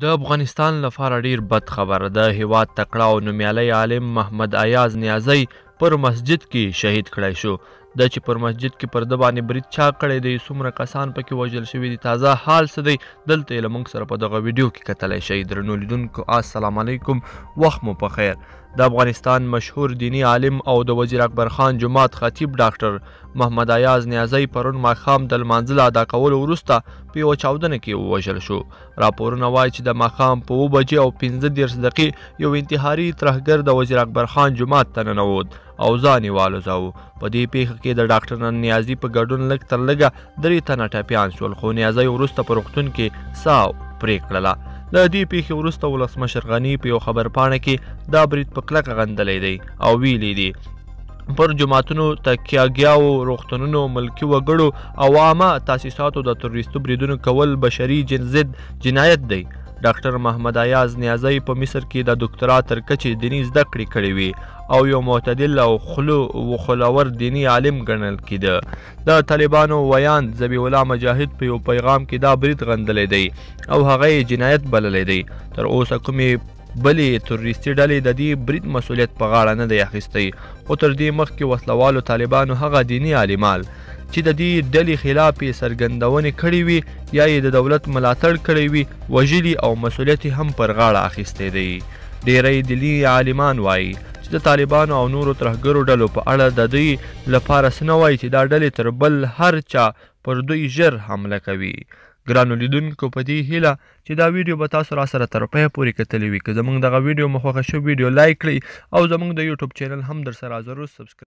د افغانستان لپاره ډیر بد خبر، د هیواد تکړه او نومیالی عالم محمد ایاز نیازی پر مسجد کې شهید کړای شو. د چې پر مسجد کې پر ده باندې برید چا کړی دی، څومره کسان پکې وژل شوي دي، تازه حال څه دی، دلته یې له موږ سره په دغه ویډیو کې کتلی شئ. درنو لیدونکو السلام علیکم، وخت مو په خیر. د افغانستان مشهور دیني عالم او د وزیر اکبر خان جومات خطیب ډاکټر محمد ایاز نیازی پرون ماښام د لمانځه له ادا کولو وروسته په یوه چاودنه کې ووژل شو. راپورونه وایي چې د ماښام په 7:35 یو انتحاري ترهګر د وزیر اکبر خان جومات ته ننوت او ځان یې والوزاوه. په دې پیښه کې د ډاکټر نیازي په ګډون لږ تر لږه 3 تنه ټپیان شول، خو نیازی وروسته په روغتون کې ساه پرې کړله. له دې پیښې وروسته ولسمشر غني په یو خبرپاڼه کې دا برید په کلکه غندلی دی او ویلي دي پر جوماتونو، تکیاګیاو، روغتونونو، ملکي وګړو او عامه تاسیساتو د تروریستي بریدونو کول بشري ضد جنایت دی. ډاکټر محمد ایاز نیازی په مصر کې د دوکتورا تر کچې دیني زده کړې کړې وې او یو معتدل او خلور دیني عالم ګڼل کېده. د طالبانو ویاند ذبیح الله مجاهد په یو پیغام کې دا برید غندلی دی او هغه یې جنایت بللی دی. تر اوسه کومې بلې تروریستي ډلې د دې برید مسؤلیت په غاړه نه دی اخیستی، خو تر دې مخکې وسلوالو طالبانو هغه دیني عالمان چې د دې ډلې خلاف یې څرګندونې کړې وي یا یې د دولت ملاتړ کړی وي وژلي او مسؤلیت یې هم پر غاړه اخیستی دی. ډیری دیني عالمان وایي چې د طالبانو او نورو ترهګرو ډلو په اړه د دوی لپاره څه نه وایي چې دا ډلې تر بل هر چا پر دوی ژر حمله کوي. ګرانو لیدونکو، په دې هیله چې دا ویډیو به تاسو را سره تر پایه پورې کتلې وي. که زموږ دغه ویډیو مو خوښه شوه، ویډیو لایک کړئ او زموږ د یوټیوب چینل هم در سره ضرور سبسکرایب